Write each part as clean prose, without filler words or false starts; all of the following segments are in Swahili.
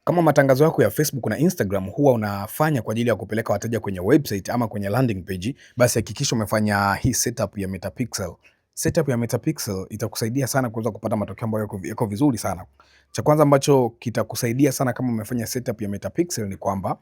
Kama matangazo yako ya Facebook na Instagram huwa unafanya kwa ajili ya kupeleka wateja kwenye website ama kwenye landing page, basi hakikisha umefanya hii setup ya Metapixel. Setup ya Metapixel itakusaidia sana kuweza kupata matokeo ambayo yako vizuri sana. Cha kwanza ambacho kitakusaidia sana kama umefanya setup ya Metapixel ni kwamba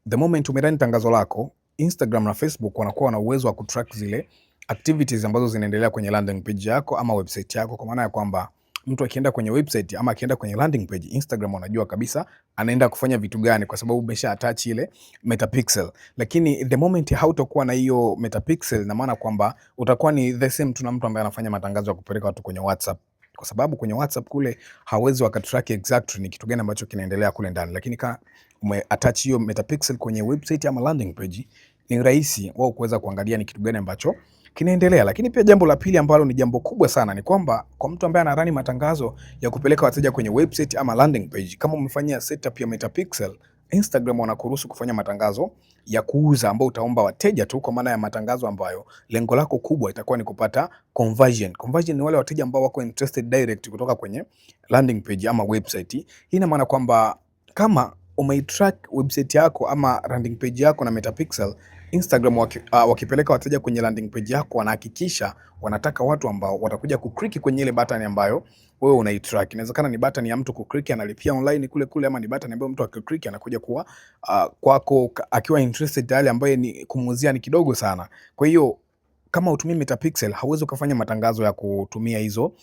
the moment umerun tangazo lako, Instagram na Facebook wanakuwa na uwezo wa kutrack zile activities ambazo zinaendelea kwenye landing page yako ama website yako, kwa maana ya kwamba mtu akienda kwenye website ama akienda kwenye landing page, Instagram wanajua kabisa anaenda kufanya vitu gani, kwa sababu umesha attach ile Metapixel. Lakini the moment hautakuwa na hiyo Metapixel, na maana kwamba utakuwa ni the same tu na mtu ambaye anafanya matangazo ya kupeleka watu kwenye WhatsApp, kwa sababu kwenye WhatsApp kule hawezi wakatrack exactly ni kitu gani ambacho kinaendelea kule ndani, lakini kama umeattach hiyo Metapixel kwenye website ama landing page, ni rahisi wao kuweza kuangalia ni kitu gani ambacho kinaendelea. Lakini pia jambo la pili ambalo ni jambo kubwa sana ni kwamba kwa mtu ambaye anarun matangazo ya kupeleka wateja kwenye website ama landing page, kama umefanyia setup ya Metapixel, Instagram wanakuruhusu kufanya matangazo ya kuuza ambao utaomba wateja tu, kwa maana ya matangazo ambayo lengo lako kubwa itakuwa ni kupata conversion. Conversion ni wale wateja ambao wako interested direct kutoka kwenye landing page ama website. Hii ina maana kwamba kama umeitrack website yako ama landing page yako na Metapixel, Instagram wakipeleka wateja kwenye landing page yako wanahakikisha wanataka watu ambao watakuja kuclick kwenye ile button ambayo wewe unaitrack. Inawezekana ni button ya mtu kuclick analipia online kule kule, ama ni button ambayo mtu akiclick anakuja kuwa kwako akiwa interested tayari, ambaye ni kumuuzia ni kidogo sana. Kwa hiyo kama hutumii Metapixel hauwezi ukafanya matangazo ya kutumia hizo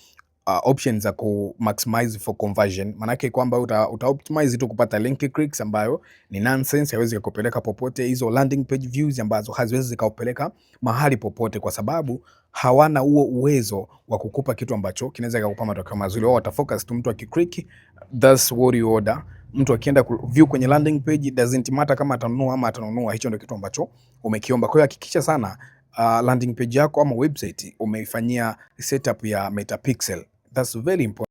options za ku maximize for conversion. Maanake kwamba uta optimize tu kupata link clicks ambayo ni nonsense, haiwezi kukupeleka popote. Hizo landing page views ambazo haziwezi zikakupeleka mahali popote, kwa sababu hawana huo uwezo wa kukupa kitu ambacho kinaweza kukupa matokeo mazuri. Wao watafocus tu mtu akiclick, that's what you order. Mtu akienda view kwenye landing page, doesn't matter kama atanunua ama atanunua, hicho ndio kitu ambacho umekiomba. Kwa hiyo hakikisha sana landing page yako ama website umeifanyia setup ya Metapixel. That's very important.